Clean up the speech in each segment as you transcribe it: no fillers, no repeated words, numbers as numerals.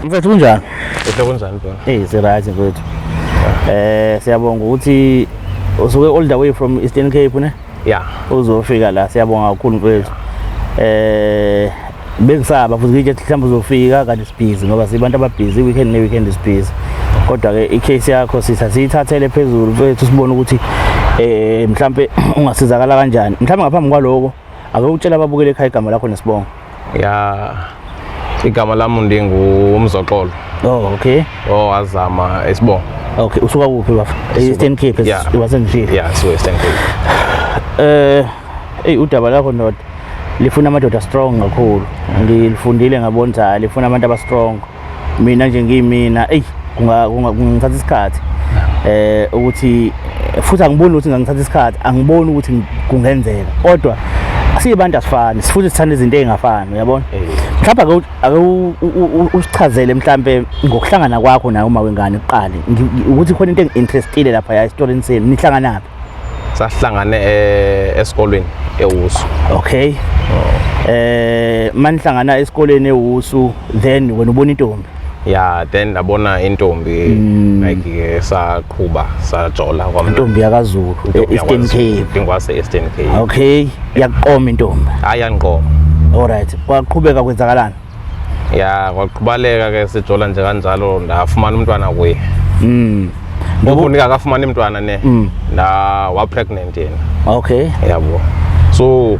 Mfethu, kunjani? Ehle, kunjani bro? Eh, si-right mfethu. Siyabonga ukuthi usuke all the way from Eastern Cape, ne? Yeah. Uzofika la, siyabonga kakhulu mfethu. Bengisaba futhi ngithi mhlawumbe uzofika kanti sibhizi ngoba sibantu ababhizi, weekend ne weekend sibhizi. Kodwa ke i-case yakho sitha siyithathele phezulu mfethu, sibone ukuthi mhlambe ungasizakala kanjani. Mhlambe ngaphambi kwaloko ake utshela ababukeli ekhaya igama lakho nesibongo. Yeah. Igama lami ndinguMzoxolo. Oh, okay. Oh, azama isibongo. Okay, usuka kuphi bafa? Eastern Cape? Yeah. Wasengishilo. Yeah, so Eastern Cape. Hey, udaba lakho ndoda lifuna amadoda strong kakhulu. Ngilifundile ngabona ukuthi hayi, lifuna abantu aba strong. Mina nje ngiyimina, ey, kungithatha isikhathi. Ukuthi futhi angiboni ukuthi ngangithatha isikhathi, angiboni ukuthi kungenzeka. Kodwa siyibantu asifani, futhi sithanda izinto ezingafani, uyabona? Mhlawumbe ake usichazele mhlambe ngokuhlangana kwakho naye uma wengane kuqale. Ukuthi khona into engi-interestile lapha ya esitorini senu, nihlanganaphi? Sahlangane esikolweni eWusu. Okay. Manihlangana esikoleni eWusu, then wena ubona intombi. Yeah, then ndabona intombi, like ke saqhuba sajola kwamna. Intombi yakaZulu, e-Eastern Cape. Ndingwase Eastern Cape. Okay, yakuqoma intombi. Hayi, yanqoma. Alright, kwaqhubeka kwenzakalani? Ya, kwaqhubaleka ke sijola nje kanjalo, ndafumana umntwana kuye. Ngoku ndingakafumani umntwana ne, nda wa pregnant yena. Yabo, so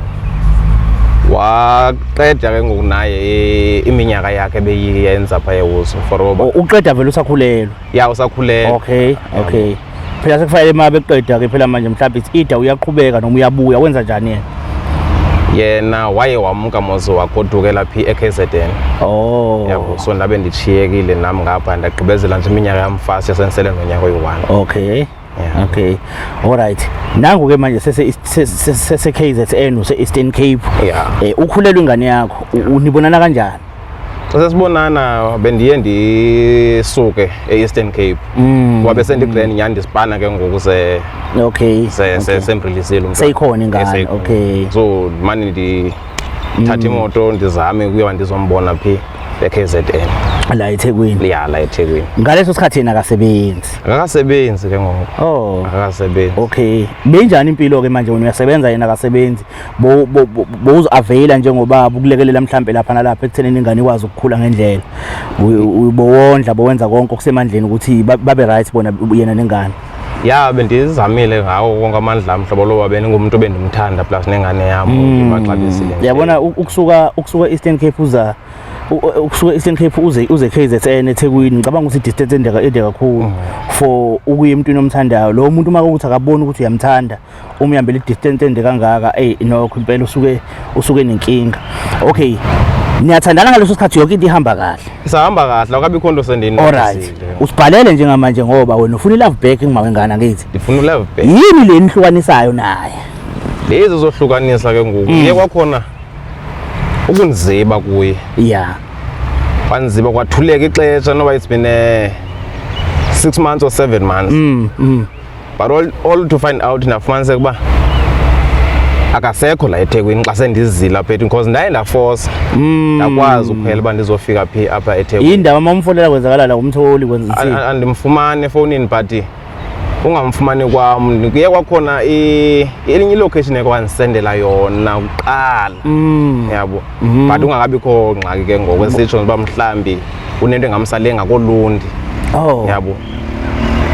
waqeda ke ngoku naye iminyaka yakhe beyiyenza pha eWusu for uba Uqeda vele usakhulelwe. Ya, usakhulelwe. Okay. Phela sekufanele uma beqeda ke phela manje mhlawumbe it's either uyaqhubeka noma uyabuya, wenza njani yena? Yena waye wamka moze, wagodukela phi, e-KZN. Oh. Yabo, so ndabe ndishiyekile nami ngapha, ndagqibezela nje iminyaka yam fast, yasensele nonyaka oyi-one. Yeah. Okay. Alright. Nangu ke manje sese KZN, use Eastern Cape. Yeah. Ukhulelwe ingane yakho. Unibonana kanjani? Xa sesibonana bendiye ndisuke e-Eastern Cape kuba besendigrand nyhani, ndisipana ke ngoku se semrilisile umntwana. Seyikhona ingane, Eh, seyikhona. So mane ndithatha imoto ndizame ukuyoba ndizombona phi, e-KZN. La eThekwini. Ya, la eThekwini. Ngaleso sikhathi yena akasebenzi. Akakasebenzi ke ngoku. Oh. Akakasebenzi. Okay. Benjani impilo ke manje, wena uyasebenza, yena akasebenzi? Bo bo bo availa njengobaba ukulekelela mhlambe lapha nalapha ekuthenini ingane ikwazi ukukhula ngendlela. Ubowondla, bowenza konke okusemandleni ukuthi babe right bona, yena nengane. Ya, bendizamile ngawo wonke amandla am, hlobo loba bendingumntu bendimthanda plus nengane yam ndibaxabisile nje. Yabona, ukusuka Eastern Cape uza ukusuka Eastern Cape uze KZN, eThekwini, ngicabanga ukuthi distance ende kakhulu for ukuya emntwini omthandayo. Lo muntu uma kuthi akaboni ukuthi uyamthanda, uma uyambela i-distance ende kangaka, ey, nokho impela usuke nenkinga. Okay, niyathandana ngaleso sikhathi, yonke into ihamba kahle? Isahamba kahle, akabikho nto. Alright. Usibhalele njengamanje ngoba wena ufuna i-love back kuma wengane, angithi? Ndifuna u-love back. Yini le nihlukanisayo naye? Lezi zohlukanisa ke ngoku, kuye kwakhona ukunziba kuye. Kwanziba, kwathuleka ixesha noba it's been 6 months or 7 months, but all to find out ndafumaniseka uba akasekho la eThekwini xa sendizile apha eThekwini, because ndaye ndafosa, ndakwazi ukuphela uba ndizofika phi apha eThekwini. Yindaba uma umfonela kwenzakala la umtholi kwenza Andimfumani efowunini, but ungamfumani kwam kuye kwakhona elinye ilocation ekwandisendela yona kuqala, yabo, but ungakabikho ngxaki ke ngoku esitsho uba mhlawumbi unento engamsale ngakoLundi. Yabo,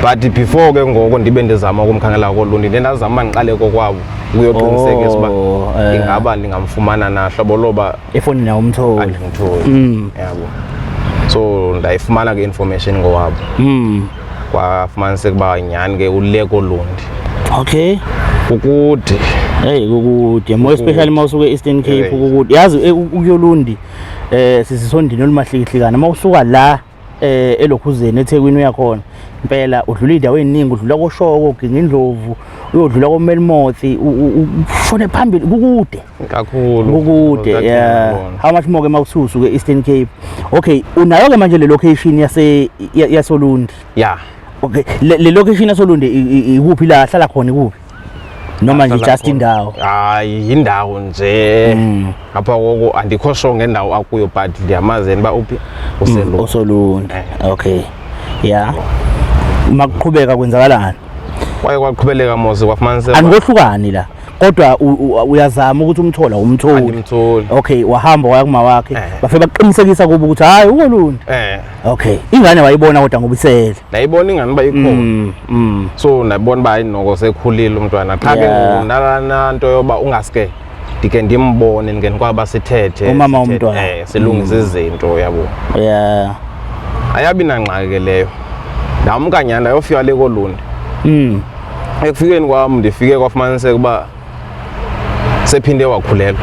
but before ke ngoku ndibe ndizama ukumkhangela koLundi, ndiye ndazama uba ndiqale kokwabo ukuyoqinisekisa uba ingaba ndingamfumana na, hlobo loba Efowunini awumtholi. Andimtholi. Yabo, so ndayifumana ke information ngowabo, kwafumaniseka uba nyhani ke ule koLundi. Kukude. Hey, kukude, more especially uma usuka e-Eastern Cape. Kukude yazi, ukuyoLundi, sisisondini olumahlikihlikana uma usuka la elokhuzeni eThekwini uyakhona impela, udlula iy'ndawo ey'ningi, udlula koShoko, Gingindlovu, uyodlula koMelmoth, ushone phambili, kukude. Kakhulu. Kukude. Kakhulu, Yeah. ngiyabona. How much more ke uma usuke e-Eastern Cape? Okay, unayo ke manje le location yasoLundi? Ya. Okay, le location yasoLundi ikuphi, la hlala khona ikuphi? Noma nje Ahlala just khona. indawo? Hayi, yindawo nje. Ngapha koko andikho sure ngendawo akuyo, but ndiyamazi yena uba uphi, useLundi. Osolundi. Okay, yeah, makuqhubeka kwenzakalani? Kwaye kwaqhubeleka mos, kwafumaniseka Anikohlukani la, kodwa uyazama ukuthi umthola, umtholi? Andimtholi. Okay, wahamba waya kuma wakhe? Eh. Bafike baqinisekisa kubo ukuthi hayi, ukoLundi? Eh. Okay, ingane wayibona kodwa ngoba isele? Ndayibona ingane uba ikhona. So ndabona uba hayi, noko sekhulile umntwana, qha ke ngoku ndalana nto yoba ungaske ndike ndimbone, ndike ndikwaba sithethe. Umama womntwana. Silungise izinto, yabo. Ayabi nangxaki ke leyo, ndamka nyhani, ndayofika le koLundi. Ekufikeni kwam ndifike kwafumaniseka uba sephinde wakhulelwa.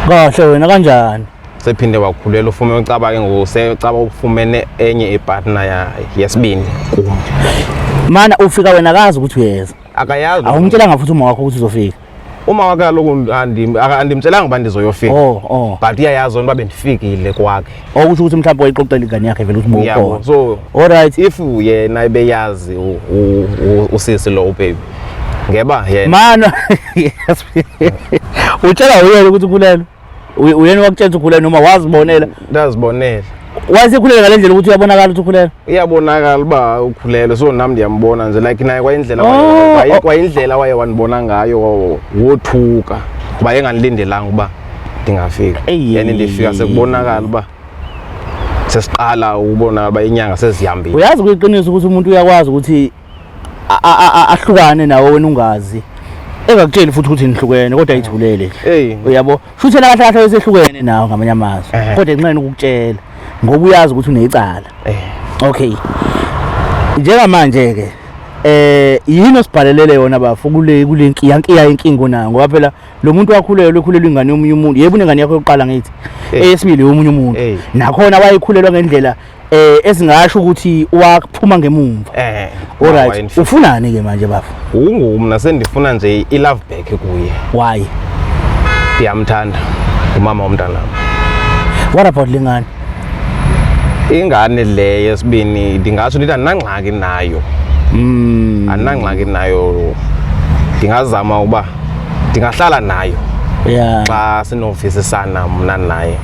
Kahle wena, kanjani? Sephinde wakhulelwa, ufume ucaba ke ngoku, secaba ufumene enye ipartner yesibini kum. Mana, ufika wena kazi ukuthi uyeza? Akayazi. Awumtshelanga futhi uma wakho ukuthi uzofika? Uma wakhe kaloku andimtshelanga uba ndizoyofika. Oh. But uyayazi uba bendifikile kwakhe. Okusho ukuthi mhlawumbe wayixoxela ingane yakhe vele ukuthi Yabo. bowukhona. So Alright. if yena ebeyazi usisi lo, ubaby, ngeba yena. Mana, yes, utshela uyena ukuthi ukhulelwe? Uyena wakutshela ukuthi ukhulelwe noma wazibonela? Ndazibonela. Wayesekhulelwe ngale ndlela ukuthi uyabonakala ukuthi ukhulelwe? Iyabonakala uba ukhulelwe, so nam ndiyambona nje, like naye kwayindlela kwayindlela waye wandibona ngayo, wothuka kuba engandilindelanga uba ndingafika. Eyi. And ndifika sekubonakala uba sesiqala ukubona uba inyanga sezihambile. Uyazi, kuyiqiniso ukuthi umuntu uyakwazi ukuthi ahlukane nawe wena ungazi, engakutsheli futhi ukuthi nihlukene, kodwa ayithulele. Eyi. Uyabo, futhi yena kahle kahle wesehlukene nawe ngamanye amazwi, kodwa enqena ukukutshela ngoba uyazi ukuthi unecala. Okay, njengamanje ke yini osibhalelele yona bafo kule nkiya inkinga onayo? Ngoba phela lo muntu wakhulelwa, ekhulelwa ingane yomunye umuntu. Yebo, unengane yakho yokuqala, ngithi eyesibili yomunye umuntu. Nakhona wayekhulelwa ngendlela esingasho ukuthi waphuma ngemumva. Alright. Ufunani ke manje bafo? Ungumna sendifuna nje i-love back kuye. Why? Ndiyamthanda umama womntanam. What about lengane? Ingane le yesibini, ndingatsho ndithi andinangxaki nayo. Andinangxaki nayo, ndingazama uba ndingahlala nayo xa sinovisisana mna naye,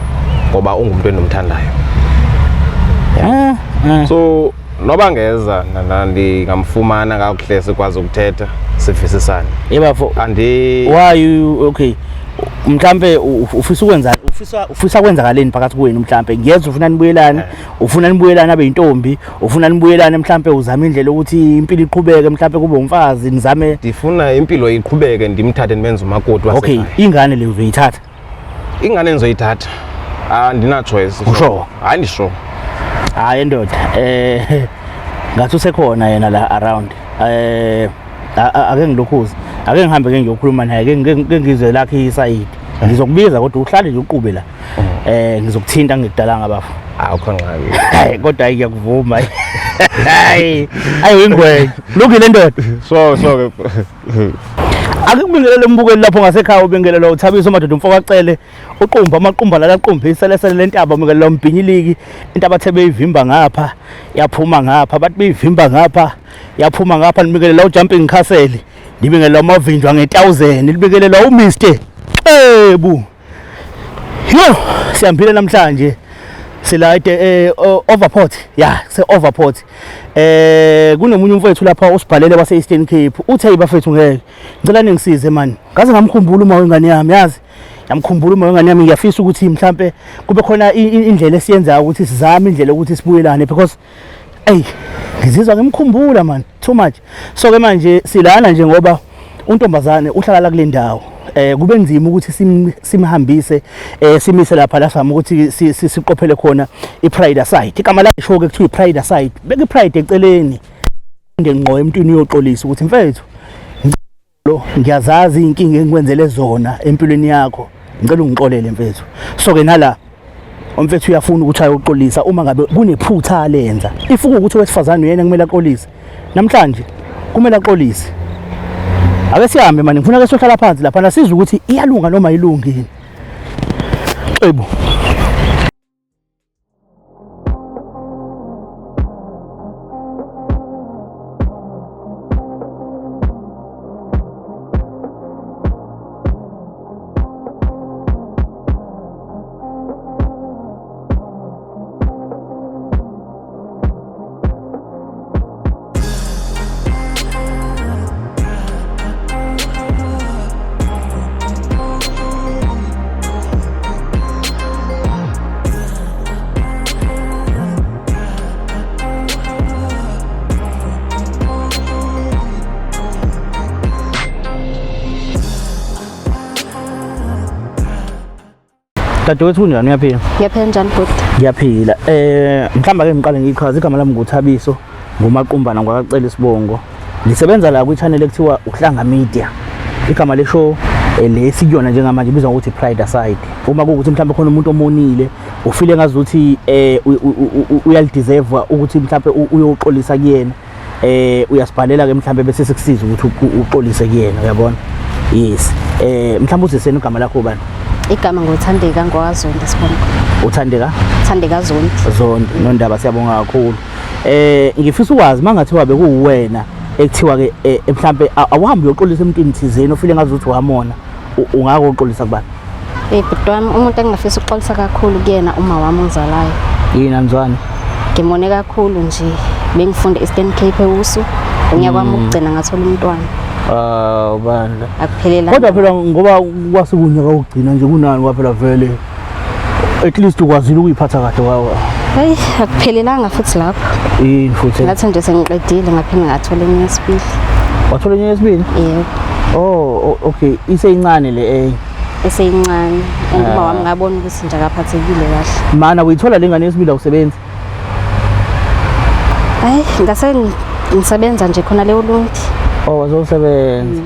ngoba ungumntu endimthandayo. So noba ngeza ndingamfumana kakuhle, sikwazi ukuthetha, sivisisane. Yebafo. Andi Why you, okay, mhlambe ufisa ukwenza, ufisa kwenzakaleni phakathi kwenu? Mhlambe ngiyezwa ufuna nibuyelane, ufuna nibuyelane abe yintombi, ufuna nibuyelane, mhlambe uzama indlela ukuthi impilo iqhubeke, mhlambe kube umfazi, nizame. Ndifuna impilo iqhubeke, ndimthathe, ndimenze umakoti wasekhaya. Ingane le uzoyithatha? Ingane ndizoyithatha, andina-choice. Usure? Hayi, ndisure. Hayi ndoda, ngathi usekhona yena la around. Ake ngilokhuze, ake ngihambe ke ngiyokhuluma naye ke ngizwe lakhe isayidi. Ngizokubiza, kodwa uhlale nje uqube la. Ngizokuthinta ngikudalanga bafo. Akukho ngxaki. Hayi, kodwa hayi, ngiyakuvuma, hayi hayi, wingwenye lungile ndoda. So ke Ake kubingelele umbukeli lapho ngasekhaya, ubingelelwa uThabiso Madoda umfokacele, uqumba amaqumba lala qumba iselesele lentaba, ubingelelwa umbhinyiliki into abathe beyivimba ngapha yaphuma ngapha, bathi beyivimba ngapha yaphuma ngapha. Nibingelelwa ujumping castle, ndibingelelwa amavinjwa nge1000, libingelelwa uMr Xebu. Yo, sihambile namhlanje, sila Overport, ya, se Overport. Kunomunye umfowethu lapha osibhalele wase Eastern Cape, uthe bafethu ngeke, ngicela ningisize man, ngaze ngamkhumbula uma wengane yami, yazi yamkhumbula uma wengane yami. Ngiyafisa ukuthi mhlambe kube khona indlela esiyenzayo ukuthi sizame indlela ukuthi sibuyelane, because ey, ngizizwa ngimkhumbula man too much. So ke manje silana nje ngoba untombazane uhlala la kule ndawo, kube nzima ukuthi simhambise, simise lapha la sizama ukuthi siqophele khona iPride side. Igama lakhe ke kuthiwa iPride side, beka iPride eceleni ngqo emntwini uyoxolisa ukuthi mfethu lo, ngiyazazi inkinga engikwenzele zona empilweni yakho, ngicela ungixolele mfethu. So ke nala umfethu uyafuna ukuthi ayoxolisa uma ngabe kunephutha alenza. If kuwukuthi owesifazane uyena kumele axolise namhlanje, kumele axolise. Ake sihambe manje, ngifuna ke sohlala phansi lapha nasizwe ukuthi iyalunga noma ayilungi yini. Xebu. Dadewethu kunjani uyaphila? Ngiyaphila njani bhuti? Ngiyaphila. Mhlawumbe ake ngiqale ngichaze igama lami nguThabiso nguMaqumbana ngwakacela isibongo. Ngisebenza la kwi-channel ekuthiwa Uhlanga Media. Igama le show le sikuyona njengamanje ibizwa ngokuthi Pride Aside. Uma kuwukuthi mhlawumbe khona umuntu omonile ufile ngazuthi uyalideserve ukuthi mhlawumbe uyoxolisa kuyena. Uyasibhalela ke mhlawumbe bese sikusiza ukuthi uxolise kuyena uyabona. Yes. Mhlawumbe uziseni igama lakho ubani? Igama nguThandeka ngwaZondi sibongo. Uthandeka? Thandeka Zondi. Zondi nondaba siyabonga kakhulu. Ngifisa ukwazi mangathiwa bekuwena ekuthiwa ke mhlambe awuhambi uyoxolisa emntwini thizeni ofile ngazuthi wamona ungakoxolisa kubani? Bhuti wami umuntu engingafisa ukuxolisa kakhulu kuyena uma wami ongizalayo. Yini anzwani? Ngimone kakhulu nje bengifunda Eastern Cape eWusu unyaka wami wokugcina ngathola umntwana. Ah bandla. Akuphelelanga. Kodwa phela ngoba kwasekunyaka wokugcina nje kunani kwaphela vele at least ukwazile ukuyiphatha kahle wawa. Hey akuphelelanga futhi lapho. Yini futhi? Ngathi nje sengiqedile ngaphinde ngathola enye yesibili. Wathola enye yesibili? Yebo. Oh okay iseyincane le Eseyincane. And uma wami ngabona ukuthi nje akaphathekile kahle. Mana uyithola lengane yesibili awusebenzi? Hayi ngase ngisebenza nje khona le Ulundi. Oh wazosebenza.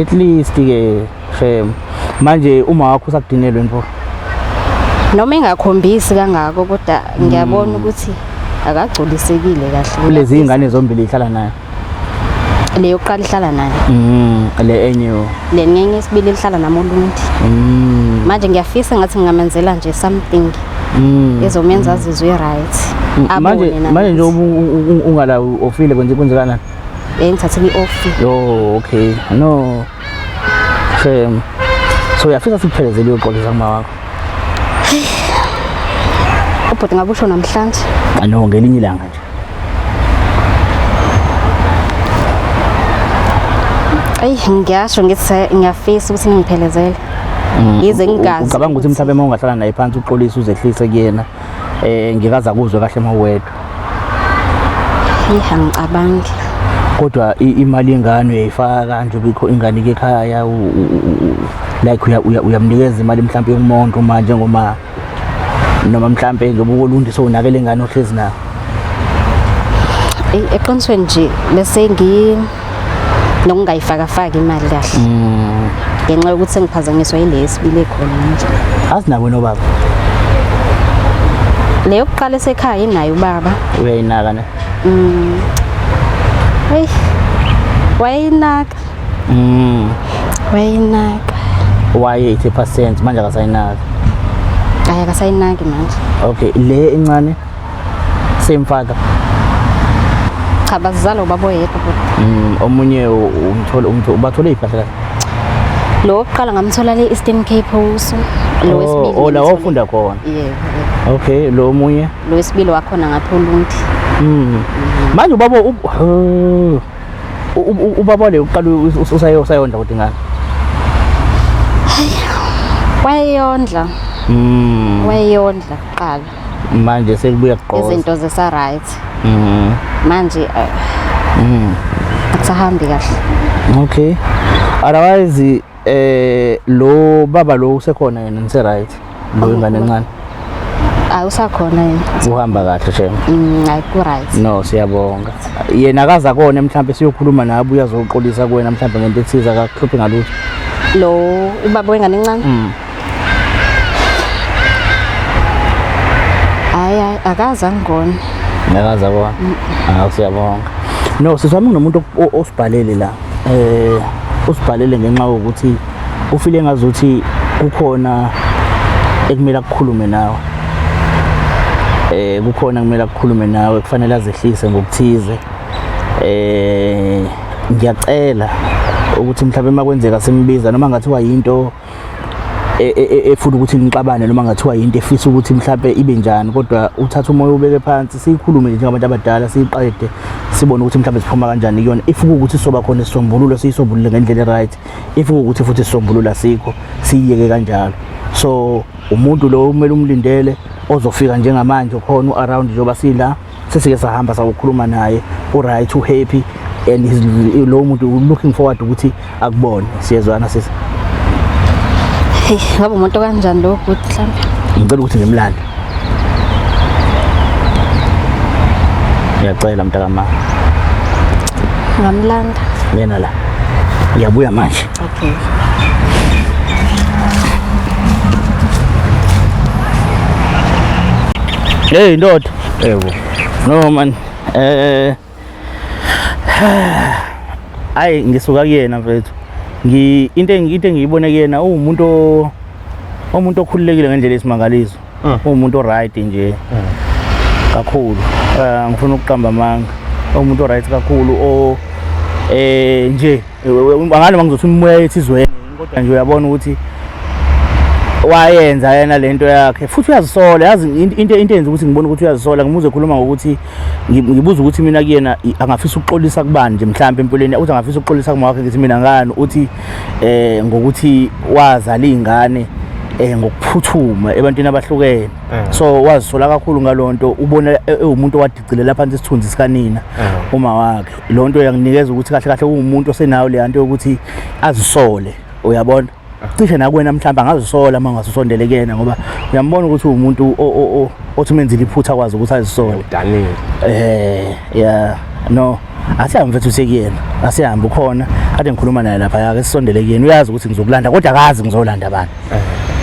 At least ke shem. Manje uma wakho usakudinelwe mfo. Noma engakhombisi kangako kodwa ngiyabona ukuthi akagculisekile kahle. Kulezi ingane zombili ihlala nayo. Le yokuqala ihlala naye. Le enye yo. Le ngenye yesibili ihlala nami Ulundi. Manje ngiyafisa ngathi ngingamenzela nje something ezomenza azizwe right. Manje manje nje ungala ofile kwenze kwenzekanani? Ngithathile i-off. Yo okay. No. Shem. So uyafisa sikuphelezele uyoxolisa kuma wakho? Ubhuti ngabe usho namhlanje? No ngelinye ilanga nje. Ayi ngiyasho ngithi ngiyafisa ukuthi ningiphelezele. Yize ngingazi. Ucabanga ukuthi mhlawumbe uma ungahlala naye phansi uxolise uzehlise kuyena ngikaza kuzwe kahle uma uwedwa. Hey angicabangi. Kodwa imali yengane uyayifaka nje bikho ingane ke ekhaya like uyamnikeza imali mhlawumbe yokumonto manje ngoma noma mhlawumbe njengoba uLundi sowunakele ingane ohlezi nayo. Eqinisweni nje bese ngi nokungayifakafaki imali kahle. Ngenxa yokuthi sengiphazanyiswa yile yesibili ekhona manje. Asinabo nobaba. Le yokuqala esekhaya inayo ubaba. Uyayinaka ne? Hey. Wayinaka. Wayinaka. Waye 80% manje akasayinaki. Hayi akasayinaki manje. Okay, le encane same father. Cha bazala ubaba oyedwa kodwa. Omunye umthola ubathole iphi kahle? Lo wokuqala ngamthola le Eastern Cape House. Lo wesibili. Oh la wafunda khona. Yebo. Okay, lo omunye lo wesibili wakhona ngapha Ulundi. Manje ubaba ubaba le uqala usayondla kodwa ingane. Wayeyondla. Wayeyondla kuqala. Manje sekubuya kuqoza. Izinto zisa right. Manje akusahambi kahle. Okay. Otherwise lo baba lo usekhona yena nise right. Lo ingane encane. Hayi usakhona yena. Uhamba kahle shem. Hayi ku right. No siyabonga. Yena akaza kona mhlawumbe siyokhuluma naye abuye azoxolisa kuwena mhlawumbe ngento ethize akakuhluphi ngalutho. Lo ubaba wengane encane? Hayi akaza ngona. Akaza kona. Hayi siyabonga. No sisi wami kunomuntu osibhalele la. Usibhalele ngenxa yokuthi ufile ngazuthi kukhona ekumele akukhulume nawe. Kukhona kumele akukhulume nawe kufanele azehlise ngokuthize. Ngiyacela ukuthi mhlawumbe makwenzeka simbiza noma ngathiwa yinto efuna ukuthi nixabane noma ngathiwa yinto efisa ukuthi mhlawumbe ibe njani kodwa uthatha umoya ubeke phansi siyikhulume nje njengabantu abadala siyiqede sibone ukuthi mhlawumbe siphuma kanjani kuyona. If kuwukuthi soba khona isisombululo siyisombulule ngendlela right, if kuwukuthi futhi isisombululo asikho siyiyeke kanjalo. So umuntu lo kumele umlindele ozofika njengamanje khona uaround njengoba sila sesike sahamba sakukhuluma naye uright uhappy and he's lo muntu looking forward ukuthi akubone. Siyezwana sisi? Hey, ngabe umuntu kanjani lo bhuti mhlambe? Ngicela ukuthi ngimlande. Ngiyacela mntakama. Ngamlanda. Ngena la. Ngiyabuya manje. Okay. Hey ndoda. Yebo. No man. Ayi ngisuka kuyena mfethu. Ngi into into engiyibone kuyena uwumuntu umuntu okhululekile ngendlela esimangaliso. Uwumuntu oright nje. Kakhulu. Ngifuna ukuqamba amanga. Uwumuntu oright kakhulu o nje angani mangizothi imimoya yethu izwene kodwa nje uyabona ukuthi wayenza yena lento yakhe futhi uyazisola. Yazi into enza ukuthi ngibone ukuthi uyazisola, ngimuze ekhuluma ngokuthi ngibuza ukuthi mina kuyena angafisa ukuxolisa kubani nje mhlawumbe empilweni, uthi angafisa ukuxolisa kuma wakhe. Ngithi mina ngani? Uthi ngokuthi wazala izingane ngokuphuthuma ebantwini abahlukene, so wazisola kakhulu ngalonto. Ubona ewumuntu owadicilela phansi isithunzi sikanina uma wakhe. Lonto yanginikeza ukuthi kahle kahle uwumuntu osenayo le nto yokuthi azisole, uyabona. Cishe nakuwena mhlawumbe angazisola uma ungasusondele kuyena, ngoba uyambona ukuthi uwumuntu othi umenzile iphutha akwazi ukuthi azisole. Udanile. Yeah, no, asihambe mfethu sekuyena, asihambe, ukhona kade ngikhuluma naye lapha, ake sisondele kuyena. Uyazi ukuthi ngizokulanda kodwa akazi ngizolanda bani.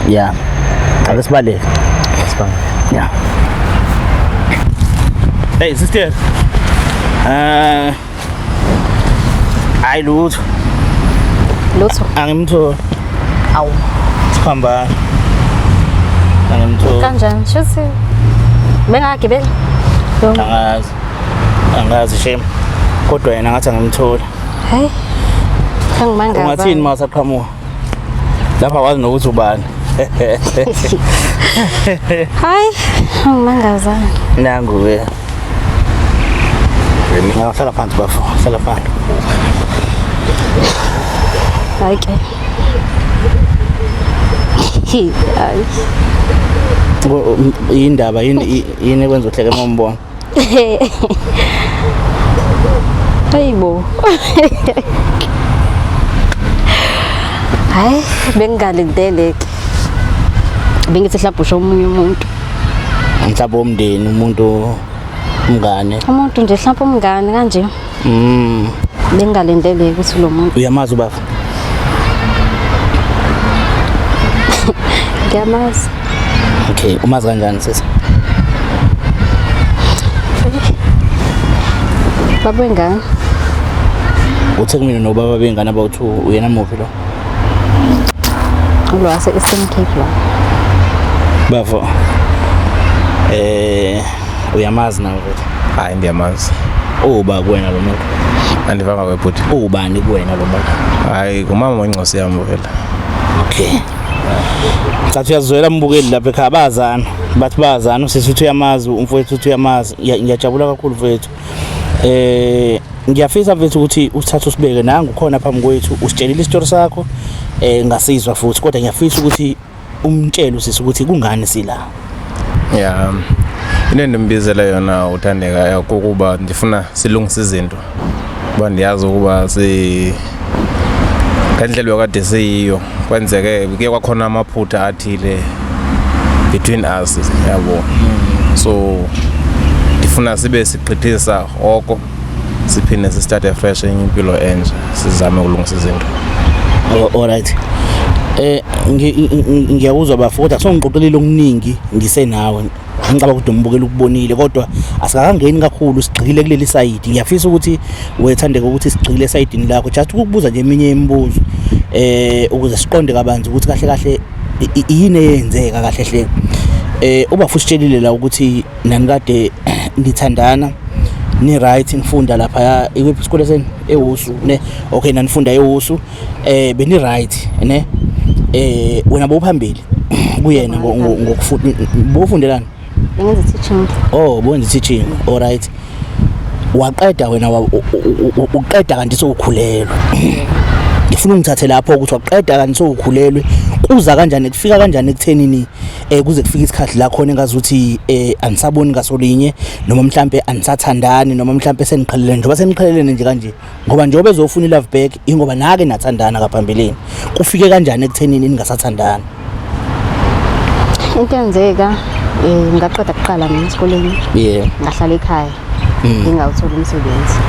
Yeah, ake sibaleke. Sibanga. Yeah. Hey sister, hayi lutho. Lutho. Angimtholi. Awu. Siphambana, angimtholi. Kanjani? Shuthi bengagibeli. Angazi, angazi shame, kodwa yena ngathi angimtholi. Hey. Kangimangaza. Ungathini uma usaqhamuka lapha, wazi nokuthi ubani? Hayi, angimangaza. Nangu ke. Hlala phansi bafo, hlala phansi. Hayi ke. Hayi. Yindaba yini, yini ekwenza uhleke uma umbona? Hayibo. Hayi, bengingalindele ke. Bengithi mhlawumbe usho omunye umuntu. Mhlawumbe umndeni, umuntu, umngane? Umuntu nje mhlawumbe umngane kanje. Bengingalindele ukuthi lo muntu. Uyamazi ubaba? Ngiyamazi. Okay, umazi kanjani sisi? Baba wengane. Uthe kumina nobaba bengane abawu-two, uyena muphi lo? Lo wase Eastern Cape lo. Bafo, uyamazi nawe futhi? Hayi, ndiyamazi. Uba kuwena lo muntu? Andivanga kwebhuti. Ubani kuwena lo muntu? Hayi, ngumama wengcosi yami vele. Okay. Cathi uyazwela mbukeli lapha ekhaya, bazana. Bathi bazana, usisi uthi uyamazi, umfowethu uthi uyamazi. Ngiyajabula kakhulu mfowethu. Ngiyafisa mfethu ukuthi usithathe usibeke nangu khona phambi kwethu, usitshelile isitori sakho ngasizwa futhi, kodwa ngiyafisa ukuthi umtshele usisi ukuthi kungani sila. Ya, into endimbizele yona uThandeka kukuba ndifuna silungise izinto, kuba ndiyazi ukuba si ngendlela bekade siyiyo kwenzeke kuye kwakhona amaphutha athile between us, yabo. So ndifuna sibe sigqithisa oko, siphinde sistarte fresh enye impilo entsha, sizame ukulungisa izinto. Oh, alright. Ngiyakuzwa bafo, kodwa songixoxelile okuningi ngisenawe. Ngicabanga ukuthi umbukeli ukubonile, kodwa asikakangeni kakhulu, sigxile kuleli side. Ngiyafisa ukuthi wethandeka ukuthi sigxile esayidini lakho, just ukukubuza nje eminye imibuzo ukuze siqonde kabanzi ukuthi kahle kahle yini eyenzeka kahle hle. Uba futhi sitshelile la ukuthi nani kade nithandana, ni right, nifunda lapha ikwephi isikole senu? EWusu ne? Okay, nanifunda eWusu, beni right ne? Wena bowuphambili kuyena ngokufunda, bowufundelana? Bengenza teaching. Oh, bowenza teaching. All right, waqeda wena, uqeda kanti sowukhulelwe. Ngifuna ungithathe lapho ukuthi waqeda kanti sowukhulelwe, kuza kanjani, kufika kanjani ekuthenini Kuze kufike isikhathi la khona engazuthi anisaboni ngasolinye, noma mhlambe anisathandani, noma mhlambe seniqhelelene, njengoba seniqhelelene nje kanje, ngoba njengoba ezofuna i-love back ingoba nake nathandana ngaphambilini. Kufike kanjani ekuthenini ningasathandani? Into eyenzeka, ngaqeda kuqala mina esikoleni, ngahlala ekhaya ngingawutholi umsebenzi.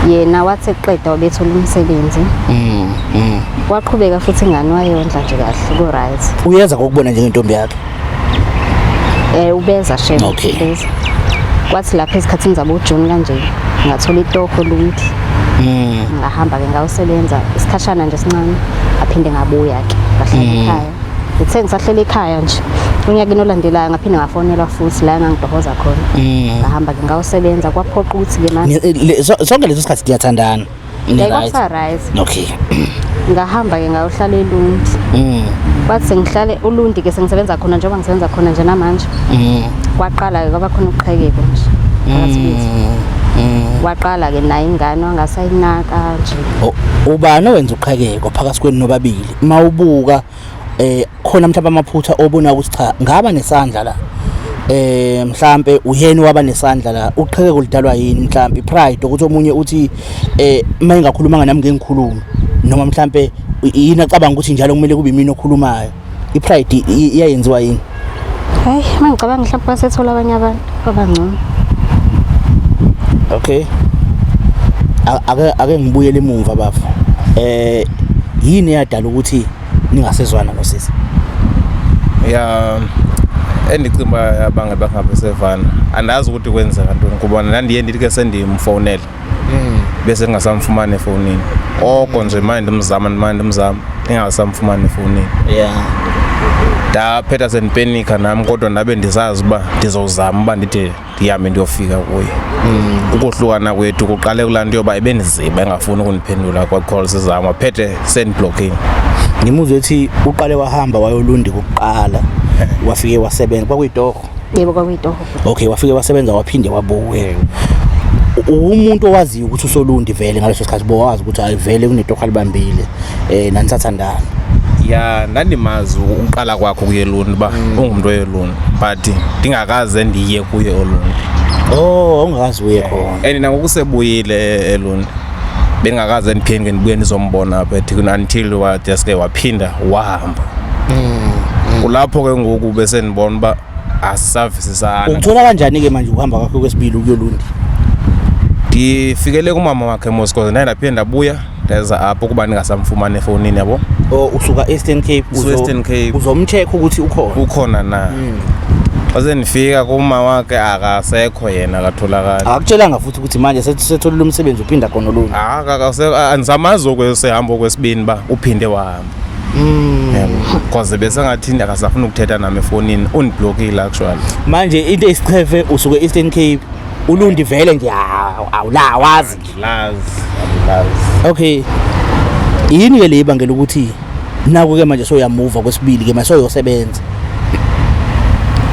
Yena wathi eqeda wabethola umsebenzi, waqhubeka futhi ingane wayondla nje kahle, ku-right. Uyeza kokubona njengentombi yakhe? Ubeza shem. Ubeza. Kwathi lapha esikhathini zabo June kanje ngathola itoho lundi. Ngahamba ke ngawusebenza isikhashana nje esincane, ngaphinde ngabuya ke ngahlala ekhaya. Ngithe ngisahlele ekhaya nje unyakeni olandelayo ngaphinde ngafonelwa futhi la engangidohoza khona. Ngahamba ke ngawusebenza, kwaphoqa ukuthi ke manje Sonke leso sikhathi siyathandana? Ni-right? Kwakuthiwa right. Ngahamba ke ngayohlala eLundi. Kwathi sengihlale uLundi ke sengisebenza khona, njengoba ngisebenza khona nje namanje. Kwaqala ke kwaba khona uqhekeko nje phakathi kwethu. Waqala ke naye ingane wangasayinaka nje. Ubani owenza uqhekeko phakathi kwenu nobabili? Mawubuka khona mhlawumbe amaphutha obona ukuthi cha ngaba nesandla la, mhlambe uyena waba nesandla la, uqhekeko lidalwa yini? Mhlambe pride ukuthi omunye uthi uma engakhulumanga nami ngeke ngikhulume, noma mhlambe yini acabanga ukuthi njalo kumele kube imina okhulumayo? I-pride iyayenziwa yini? Hayi, mangicabanga mhlawumbe basethola abanye abantu kwabangcono. Okay, ake ngibuyele emuva bafo. Yini eyadala ukuthi ningasezwana nosisi? Ya, endicinga uba abange bangabe sevana, andazi ukuthi kwenzeka ntoni, kuba ndandiye ndithi ke sendimfowunele bese ndingasamfumani efowunini. Oko nje mane ndimzama, mane ndimzama, ndingasamfumani efowunini. Ndaphetha sendipenika nam, kodwa ndabe ndisazi uba ndizowuzama uba ndide ndihambe ndiyofika kuye. Ukohlukana kwethu kuqale kulaa nto yoba ebendiziba, engafuni ukundiphendula kwa-calls zam, waphethe sendiblockile. Ngimuzwe ethi uqale wahamba wayolundi kokuqala, wafike wasebenza, kwakuyitoho? Yebo, kwakuyitoho. Okay, wafike wasebenza, waphinde wabuya. Umuntu owaziyo ukuthi usolundi vele ngaleso sikhathi, bowazi ukuthi hayi vele kunetoho alibambile, nanisathandana? Ya, ndandimazi uqala kwakho kuye eLundi uba ungumntu oyeluni, but ndingakaze ndiye kuye olundi. Oh, ungakaze uye khona. And nangoku sebuyile eLundi, bengingakaze ndiphinde ndibuye ndizombona apha eThekwini until wadeske waphinda wahamba. Kulapho ke ngoku bese ndibona uba asisavisisana. Ukuthola kanjani ke manje ukuhamba kwakho kwesibili ukuyolundi? Ndifikele kumama wakhe mos, cause ndaye ndaphinde ndabuya ndeza apho kuba ndingasamfumani efowunini, yabo. Oh, usuka Eastern Cape? Usuka Eastern Cape. Uzomcheck ukuthi ukhona? Ukhona na. Xa sendifika kuma wakhe akasekho yena, akatholakali. Akakutshelanga futhi ukuthi manje setholile umsebenzi, uphinda khona olundi? Andisamazi okwesehamba okwesibini uba uphinde wahamba, yabo, cause besengathi akasafuni ukuthetha nam efowunini, undiblockile actually. Manje into eyisichefe, usuke Eastern Cape, ulundi vele nje awulawazi? Lazi, andilazi. Okay, yini ke le ibangela ukuthi naku ke manje soyamuva kwesibili ke manje soyosebenza,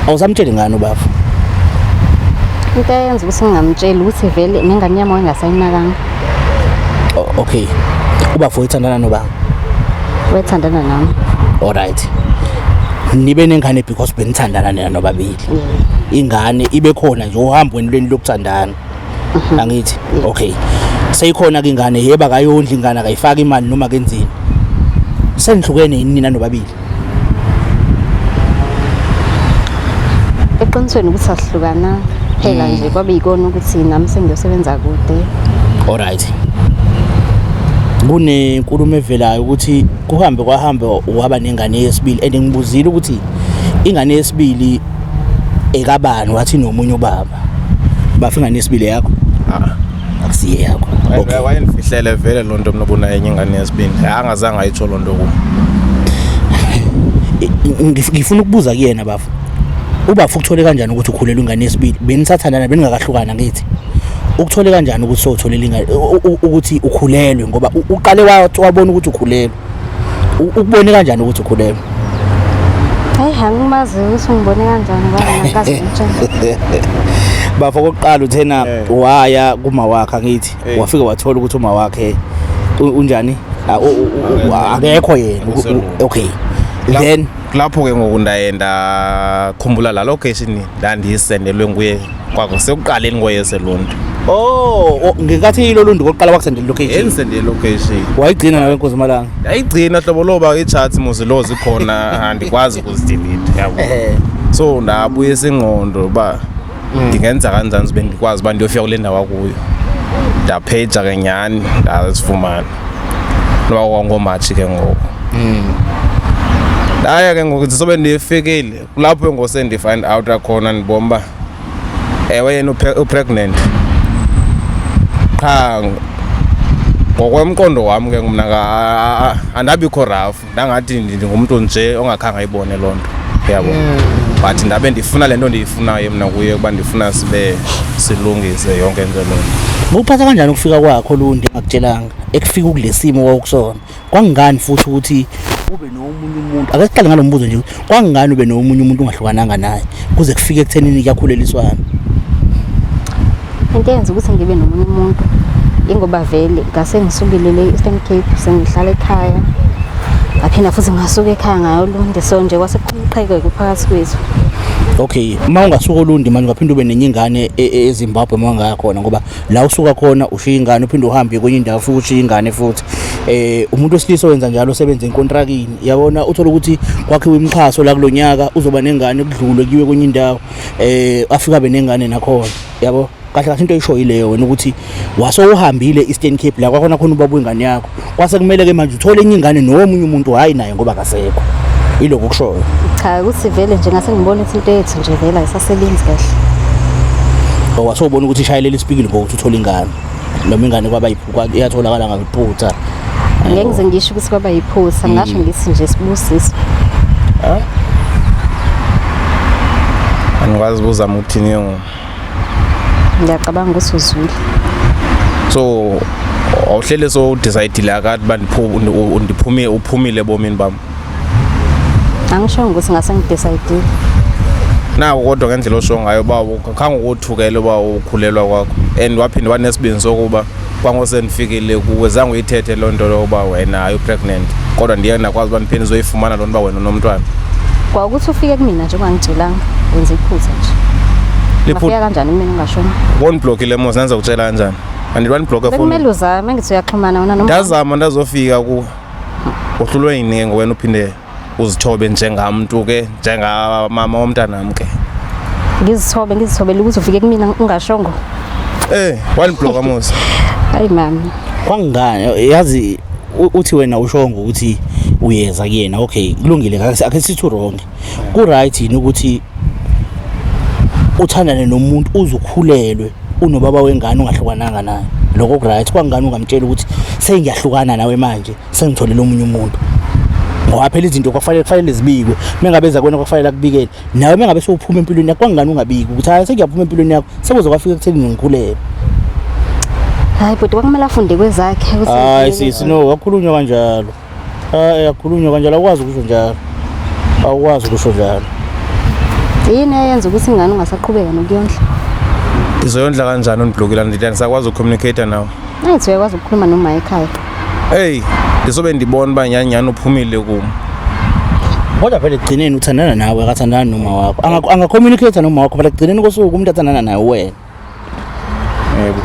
awusamtsheli ngani ubafo? Into eyenza ukuthi ngingamtsheli ukuthi vele nengane yami wayengasayinakanga. Okay, ubafo ethandana nobaba? Wethandana nami. Alright, nibe nengane because benithandana nina nobabili? Ingane ibe khona nje uhambweni lweni lokuthandana, angithi? Okay, seyikhona ke ingane, yeba akayondli ingane, akayifaki imali noma kenzini, senihlukene yini nina nobabili? Eqinisweni ukuthi asihlukana phela nje, kwabe yikona ukuthi nami sengiyosebenza kude. Alright, kunenkulumo evelayo ukuthi kuhambe kwahambe waba nengane yesibili, and ngibuzile ukuthi ingane yesibili ekabani, wathi nomunye ubaba. Bafa, ingane yesibili yakho? Ah. Akusiye yakho? Okay. Wayendifihlele vele loo nto mna ubunayo enye ingane yesibini, angazange ayitsho loo nto kum. Ngifuna ukubuza kuyena bafa, ubafa ukuthole kanjani ukuthi ukhulelwe ingane yesibili? Benisathandana, beningakahlukana, ngithi ukuthole kanjani ukuthi sowutholele ingane, ukuthi ukhulelwe? Ngoba uqale wabona ukuthi ukhulelwe, ukubone kanjani ukuthi ukhulelwe? Hayi, angimazi ukuthi ungibone kanjani ngoba mina ngikaze ngimtshele. Bafa, kokuqala uthena waya kuma wakhe, angithi? Wafike wathola ukuthi uma wakhe unjani? Akekho yena? Akasekho. Okay, then Kulapho ke ngoku ndaye ndakhumbula laa location ndandiyisendelwe nguye kwasekuqaleni koyeseluntu. Oh, ngenkathi iloluntu kokuqala wakusendela location. Endisendele location. Wayigcina nawe Nkosi Malanga. Ndayigcina hlobo loba ii-chats mos lo zikhona, andikwazi ukuzidelete, yabo. So ndabuyisa ingqondo uba ndingenza kanjani zibe ndikwazi uba ndiyofika kule ndawo akuyo. Ndapheja ke nyhani, ndazifumana noba kwangomatshi ke ngoku. Ndaya ke ngoku, ndisobe ndifikile kulapho ke ngoku sendifind out khona, ndibona uba ewe yena upregnant qha. Ngokwemqondo wam ke mna andabikho rafu, ndangathi ndingumntu nje ongakhange ayibone loo nto, yabo. But ndabe ndifuna le nto ndiyifunayo mna kuye, ukuba ndifuna sibe silungise yonke nje loo nto. Ngokuphatha kanjani ukufika kwakho Lundi engakutshelanga ekufika kule simo wawukusona? Kwangani futhi ukuthi ube nomunye umuntu? Ake siqale ngalo mbuzo nje. Kwangani ube nomunye umuntu ungahlukananga naye kuze kufike ekuthenini kuyakhuleliswana? Into eyenza ukuthi ngibe nomunye umuntu ingoba vele ngase ngisukile le Eastern Cape, sengihlala ekhaya. Ngaphinda futhi ngasuka ekhaya ngayoLundi, so nje kwase kuqhekeke phakathi kwethu. Okay, uma ungasuka oLundi manje ungaphinde ube nenye ingane eZimbabwe uma ungaya khona, ngoba la usuka khona ushiya ingane, uphinde uhambe kwenye indawo futhi ushiya ingane futhi. Umuntu wesilisa owenza njalo osebenza enkontrakini, yabona, uthola ukuthi kwakhiwe imixhaso la kulonyaka uzoba nengane, kudlulwe kuyiwe kwenye indawo, afika abe nengane nakhona, yabo. Kahle kahle into oyishoyo yileyo wena, ukuthi wasowuhambile Eastern Cape la kwakhona khona ubaba wengane yakho, kwase kumele ke manje uthole enye ingane nomunye umuntu, hayi naye ngoba akasekho. Yiloko okushoyo? Cha, ukuthi vele nje ngase ngibona ukuthi into yethu nje vele ayisasebenzi kahle. Wasowubona ukuthi ishayelela isipikile ngokuthi uthole ingane, noma ingane kwaba iyatholakala ngakuphutha? Ngeke ngize ngisho ukuthi kwaba yiphutha, ngingasho ngithi nje sibusiso. Andikwazi ukuzama ukuthini ke ngoku. Ngiyacabanga ukuthi uzwile. So awuhlele so udecide akade uba ndiphume, uphumile ebomini bam? Angishongo ukuthi ngase ngidecide. Nako kodwa ngendlela osho ngayo uba khange ukothukele uba ukhulelwa kwakho, and waphinde wanesibindi sokuba kwangosendifikile kuwe zange uyithethe loo nto lokuba wena hayi upregnant, kodwa ndiye ndakwazi uba ndiphinde ndizoyifumana loo nto uba wena unomntwana. Kwawukuthi ufike kumina nje ungangitshelanga, wenza iphutha nje. Ungafika kanjani kumina ungashona? Woniblockile mos, ndandizokutshela kanjani? Andithi wandiblocka Bekumele efowunini. uzame, ngithi uyaxhumana wena noma Ndazama, ndazofika kuwe. Uhlulwe yini ke ngowena uphinde uzithobe njengamntu ke, njengamama womntanam ke? Ngizithobe, ngizithobele ukuthi ufike kumina ungashongo? Wandiblocka mos. Hayi mami. Kwangani yazi uthi wena ushongo ukuthi uyeza kuyena? Okay, kulungile, ake sithi wrong. Ku right yini ukuthi uthandane nomuntu uzukhulelwe unobaba wengane ungahlukananga naye? Lokho ku right? Kwangani ungamtshela ukuthi sengiyahlukana nawe manje, sengitholele omunye umuntu? Ngoba phela izinto kwafanele kufanele zibikwe. Mengabe eza kuwena kwafanele akubikele nawe. Mengabe sewuphuma empilweni yakho, kwangani ungabiki ukuthi hayi, sengiyaphuma empilweni yakho, sekuze kwafika ekutheni ngikhulelwe? Hayi bhuti, kwakumele afunde kwezakhe ukuthi Hayi sisi, no, wakhulunywa kanjalo. Hayi, akhulunywa kanjalo, awukwazi ukusho njalo, awukwazi ukusho njalo. Yini eyenza ukuthi ingane ungasaqhubeka nokuyondla? Ndizoyondla kanjani undiblockile? Ndithi andisakwazi ucommunicate nawe. Ayithi uyakwazi ukukhuluma noma ekhaya. Hey, ndizobe ndibona uba nyhani nyhani uphumile kum. Kodwa phela ekugcineni uthandana nawe, akathandani noma wakho. Anga-communicate noma wakho, phela ekugcineni kosuku umuntu athandana naye wena. Yebo.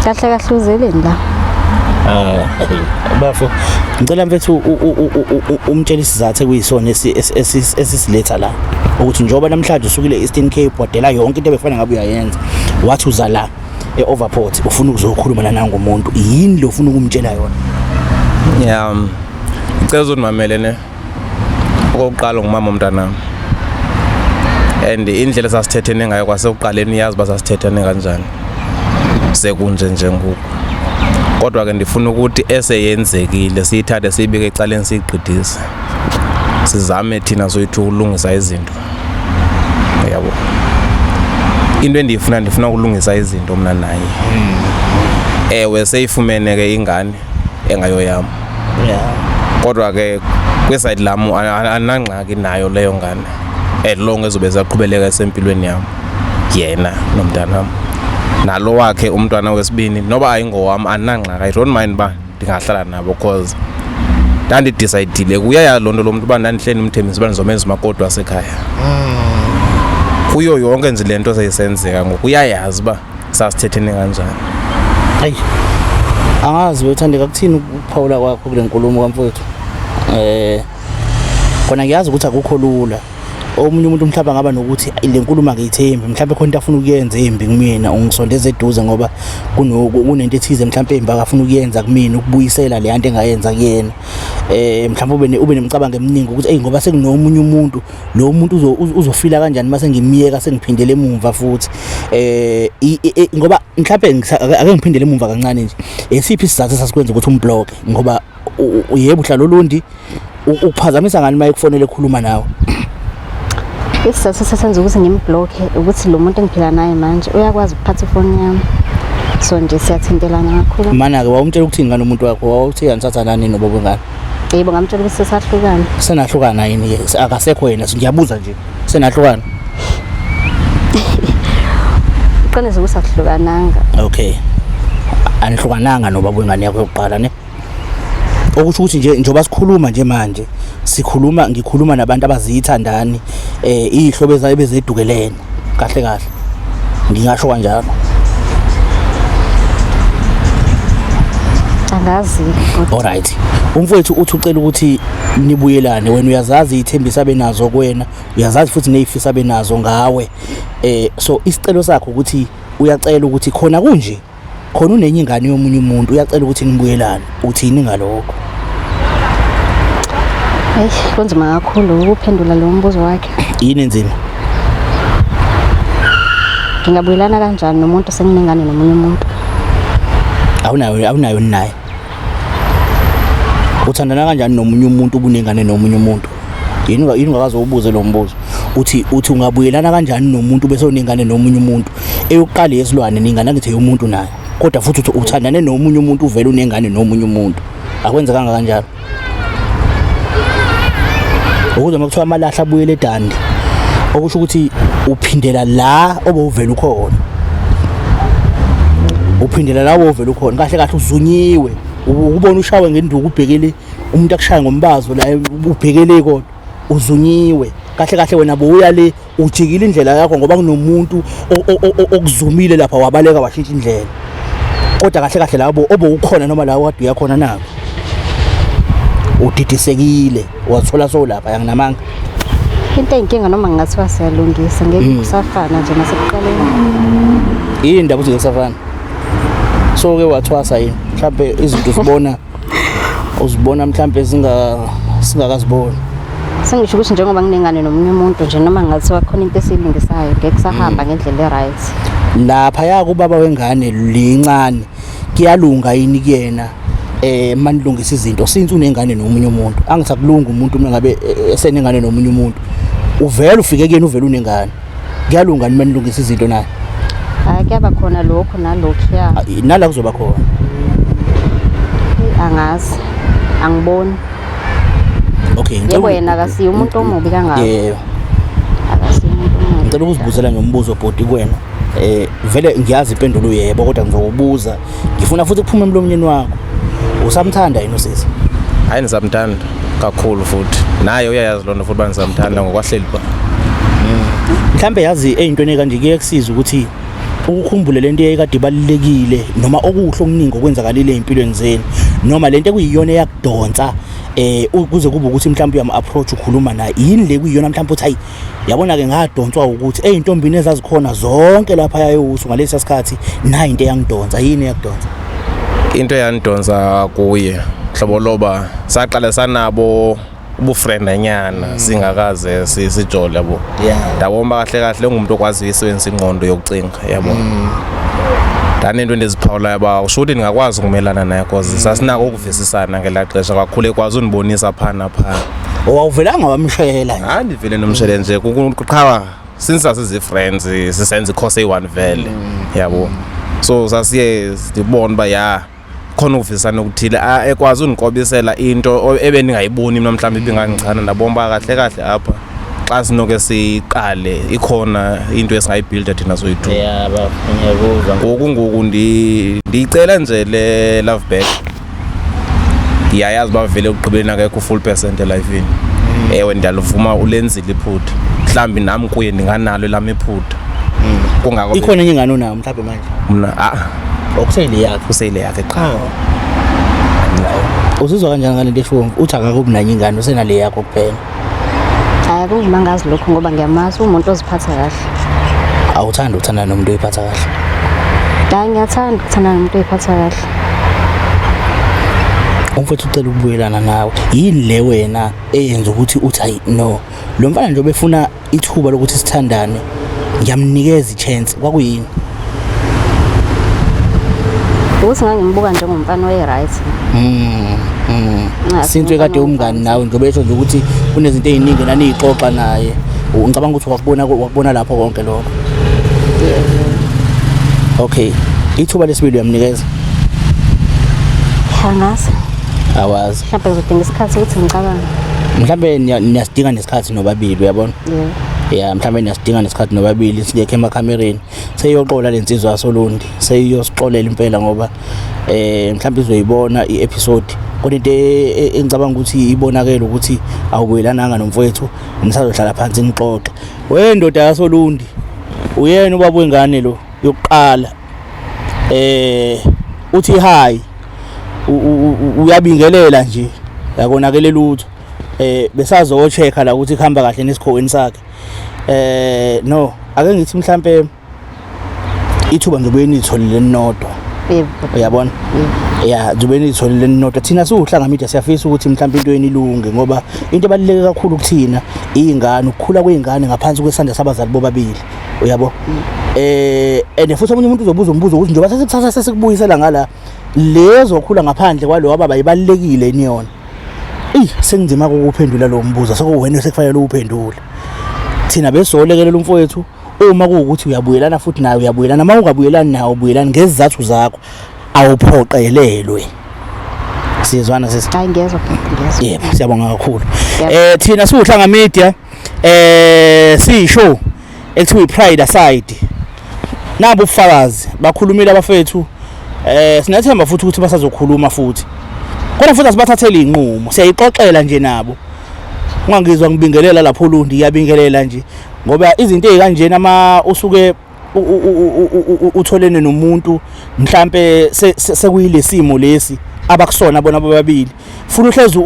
Kahle kahle uzeleni la? Ah, bafo, ngicela mfethu umtshele isizathu ekuyisona esisiletha la, ukuthi njengoba namhlanje usukile e-Eastern Cape, wadela yonke into ebefanele ngabe uyayenza, wathi uza la e-Overport, ufuna ukuzokhuluma nanangumuntu, yini lo ufuna ukumtshela yona? Ya, ngicela uzondimamele ne. Okokuqala ngumama womntanam, and indlela esasithethene ngayo kwasekuqaleni, uyazi uba sasithethene kanjani, sekunje nje ngoku. Kodwa ke ndifuna ukuthi eseyenzekile siyithathe siyibeke ecaleni, siyigqidise, sizame thina soyithu ukulungisa izinto, yabo. Into endiyifuna, ndifuna ukulungisa izinto mna naye. Ewe, seyifumene ke ingane engayoyam, kodwa ke kwisayidi lam andinangxaki nayo leyo ngane, as long ezobe esaqhubeleka esempilweni yam yena nomntanam. Nalo wakhe umntwana wesibini, noba ayingowam, andinangxaki. I don't mind uba ndingahlala nabo, cause Ndandidisayidile kuyaya loo nto lo mntu uba ndandihleli ndimthembisa uba ndizomenza umakoti wasekhaya. Kuyo yonke nje le nto seyisenzeka ngoku uyayazi uba sasithethene kanjani. Hayi. Angazi wethandeka kuthini ukuphawula kwakho kule nkulumo kamfowethu. Kona ngiyazi ukuthi akukho lula. Omunye umuntu mhlawumbe angaba nokuthi le nkulumo angiyithembi, mhlawumbe khona into afuna ukuyenza embi kumina, ungisondeza eduze ngoba kunento ethize mhlawumbe embi akafuna ukuyenza kumina, ukubuyisela le nto engayenza kuyena. Mhlawumbe ube nemicabango eminingi ukuthi ey ngoba sekunomunye umuntu, lo muntu uzofila kanjani mase ngimiyeka sengiphindele emumva futhi. Ngoba mhlawumbe ake ngiphindele emumva kancane nje. Esiphi isizathu esasikwenza ukuthi umblock? Ngoba yebo uhlala olundi, ukuphazamisa ngani uma ekufonela ekhuluma nawe? Isizathu esasenza ukuthi ngimblocke ukuthi lo muntu engiphila naye manje uyakwazi ukuphatha ifoni yami, so nje siyathintelana kakhulu. Mana-ke wawumtshela ukuthini ngani umuntu wakho? Wawuthi anisathandani nobaba wengane? Yebo, ngamtshela ukuthi sesahlukana. Senahlukana yini-ke? Akasekho yena, ngiyabuza nje, senahlukana? Iqiniso ukuthi akuhlukananga. Okay, anihlukananga nobaba wengane yakho yokuqala ne? Okusho ukuthi nje njengoba sikhuluma nje manje, sikhuluma ngikhuluma nabantu abaziyithandani, iy'hlobo ebezedukelene kahle kahle, ngingasho kanjalo. Angazi. Alright, umfowethu uthi ucela ukuthi nibuyelane. Wena uyazazi iy'thembiso abenazo kuwena, uyazazi futhi ney'fiso abenazo ngawe. So isicelo sakho ukuthi uyacela ukuthi khona kunje khona unenye ingane yomunye umuntu, uyacela ukuthi nibuyelane. Uthini ngalokho? Hayi, kunzima kakhulu ukuphendula lo mbuzo wakhe. Yini enzima? Ngingabuyelana kanjani nomuntu senginengane nomunye umuntu? Awunayo naye. Uthandana kanjani nomunye umuntu ubunengane nomunye umuntu? Yini ungakaze ubuze lo mbuzo? Uthi ungabuyelana kanjani nomuntu bese unengane nomunye umuntu? Eyokuqala yesilwane ningane angithi yomuntu naye. Kodwa futhi uthi uthandane nomunye umuntu uvele unengane nomunye umuntu. Akwenzekanga kanjalo. Ukuze makuthiwa amalahla abuyele eDandi, okusho ukuthi uphindela la obowuvela ukhona. Uphindela la obowuvela ukhona. Kahle kahle uzunyiwe. Ukubona ushawe ngenduku ubhekele umuntu akushaya ngombazo la ubhekele kodwa uzunyiwe. Kahle kahle wena bowuya le ujikile indlela yakho ngoba kunomuntu okuzumile lapha wabaleka washintsha indlela. Kodwa kahle kahle labo obowukhona noma la okade uyakhona nabo udidisekile wathola sowulapha, yanginamanga. Into eyinkinga noma ngingathiwa siyalungisa ngeke kusafana nje nasekuqaleni. Yini indaba uthi kusafana? So ke wathwasa yini? Mhlambe izinto uzibona mhlambe singakaziboni. Sengisho ukuthi njengoba nginengane nomunye umuntu nje noma ngingathiwa khona into esiyilungisayo ngeke kusahamba ngendlela e-right. Lapha ya kubaba wengane lincane kuyalunga yini kuyena manilungisa izinto since unengane nomunye umuntu? Angithi akulunga umuntu uma ngabe esenengane nomunye umuntu, uvela ufike kuyena uvela unengane, kuyalunga nima nilungisa izinto naye? Hayi, kuyaba khona lokho nalokhu ya. Nala kuzoba khona. Angazi, angiboni. Okay, yebo yena akasiye umuntu omubi kangako. Yebo. Akasiye umuntu omubi. Ngicela ukuzibuzela ngombuzo bhoti kuwena. Vele ngiyazi impendulo yebo, kodwa ngizokubuza. Ngifuna futhi kuphume emlomnyeni wakho. Usamthanda yini usisi? Hayi, ngisamthanda kakhulu futhi. Naye uyayazi loo nto futhi uba ngisamthanda ngokwahleli ba. Mhlambe yazi eyintweni kanje kuyekusiza ukuthi ukukhumbule lento eyayikade ibalulekile noma okuhle okuningi okwenzakalile empilweni zenu, noma lento ekuyiyona eyakudonsa kuze kube ukuthi mhlawumbe uyam approach ukhuluma naye. Yini le kuyiyona mhlawumbe uthi hayi yabona ke ngadonswa ukuthi eyintombini ezazikhona zonke lapha yayokuthi ngalesa sikhathi nayi into eyangidonsa. Yini eyakudonsa? Into eyangidonsa kuye hlobo loba saqala sanabo ubufriendanyana singakaze sijole yabo. Ndabona kahle kahle ungumuntu okwaziyo isebenzisa ingqondo yokucinga yabo. Ndanento endiziphawulayo uba usho ukuthi ndingakwazi ukumelana naye cause sasinako ukuvisisana ngelaa xesha kakhulu, ekwazi undibonisa phaa naphaa. Wawuvelanga wamshela nje? Hayi, ndivele nomshele nje qha since sasizi-friends sisenza i-course eyi-one vele yabo, so sasiye ndibone uba ya khona ukuvisana okuthile, ekwazi undikobisela into ebendingayiboni mna mhlawumbi ibingandichana. Ndabona uba kahle kahle apha xa sinoke siqale ikhona into esingayibhilda thina soyi-two. Yeah, baba, ngiyakuzwa. Ngoku ndiyicela nje le love back. Ndiyayazi uba vele ekugqibeleni akekho full percent elifini. Ewe, ndiyaluvuma, ulenzile iphutha. Mhlawumbi nam kuye ndinganalo elam iphutha. Kungako Ikhona enye ingane onayo mhlawumbe manje? Mna a Okuseyile yakhe? Kuseyile yakhe qha. Uzizwa kanjani ngale nto eshiwo? Uthi akakubi nanye ingane, usenale yakho kuphela. Hayi, kungimangazi lokho ngoba ngiyamazi, umuntu oziphatha kahle. Awuthandi ukuthandana nomuntu oyiphatha kahle? Hayi, ngiyathanda ukuthandana nomuntu oyiphatha kahle. Umfowethu ucela ukubuyelana nawe. Yini le wena eyenza ukuthi uthi, hayi no, lo mfana nje obefuna ithuba lokuthi sithandane, ngiyamnikeza i-chance? Kwakuyini? Ukuthi ngangimbuka njengomfana oyi-right. Since ekade umngani nawe, njengoba esho nje ukuthi kunezinto ey'ningi naniy'xoxa naye, ngicabanga ukuthi wakubona lapho konke lokho. Okay, ithuba lesibili uyamnikeza? Angazi. Awazi? Mhlawumbe ngizodinga isikhathi ukuthi ngicabange. Mhlawumbe niyasidinga nesikhathi nobabili, uyabona? Yebo. Ya, mhlawumbe niyasidinga nesikhathi nobabili, singekho emakhamereni. Seyiyoxola le nsizwa yasoLundi, seyiyosixolela impela, ngoba mhlawumbe izoyibona i-episode. Kodwa into engicabanga ukuthi ibonakele ukuthi awubuyelananga nomfowethu, nisazohlala phansi nixoxe. We ndoda yasoLundi, uyena ubaba wengane lo yokuqala. Uthi hi, uyabingelela nje, yakonakele lutho. Besazo-check-a la ukuthi kuhamba kahle nesikhokweni sakhe. No, ake ngithi mhlambe ithuba nje nitholile ninodwa. Yebo. Uyabona? Ya, njengoba nitholile ninodwa, thina siwuHlanga Media siyafisa ukuthi mhlawumbe into yeni ilunge, ngoba into ebaluleke kakhulu kuthina iy'ngane, ukukhula kwey'ngane ngaphansi kwesandla sabazali bobabili, uyabo? And futhi omunye umuntu uzobuza umbuzo ukuthi njengoba sesikuthatha sesikubuyisela ngala, lezokhula ngaphandle kwalo baba ibalulekile yini yona? Eyi, sengizima ukuphendula lo mbuzo, sekuwena sekufanele uwuphendule. Thina besolekelela umfowethu, uma kuwukuthi uyabuyelana futhi naye uyabuyelana, uma ungabuyelani nawe ubuyelani ngezizathu zakho, awuphoqelelwe. Siyezwana sisi? Hayi, ngiyezwa bhuti, ngiyezwa. Yebo, siyabonga kakhulu. Yebo. Thina siwuHlanga Media, siyishow ekuthiwa iPride Aside. Nabo ubufakazi bakhulumile abafethu. Sinethemba futhi ukuthi basazokhuluma futhi. Kodwa futhi asibathatheli inqumo, siyayixoxela nje nabo. Ungangizwa ngibingelela lapho Lundi, ngiyabingelela nje ngoba izinto ezikanjena ama usuke utholene nomuntu mhlambe sekuyilesimo lesi abakusona bona bobabili, funa uhlezi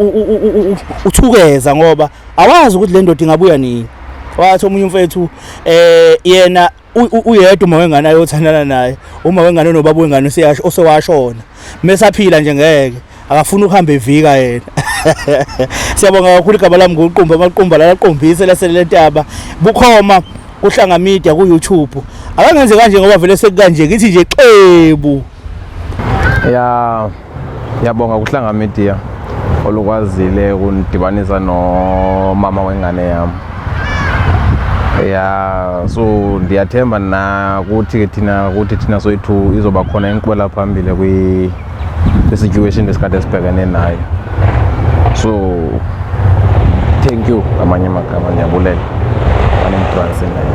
uthukeza ngoba awazi ukuthi le ndoda ingabuya nini. Wathi omunye umfethu yena uyedwa uma wengane ayothandana naye, uma wengane nobaba wengane useyasho osewashona, mesaphila nje ngeke akafuna ukuhamba evika yena. Siyabonga kakhulu. Igama lami nguqumba amaqumba laqombise lasele lentaba, bukhoma kuHlanga Media ku YouTube. Akangenze kanje ngoba vele sekukanje, ngithi nje xebu. Ya, ngiyabonga kuHlanga Media olukwazile ukundibanisa nomama wengane yami. Ya, so ndiyathemba nakuthi ke thina, kuthi thina soyithu izoba khona inkqubela phambili kwi-situation esikade sibhekene nayo. So thank you, ngamanye amagama ndiyabulela banendidibanise nayo.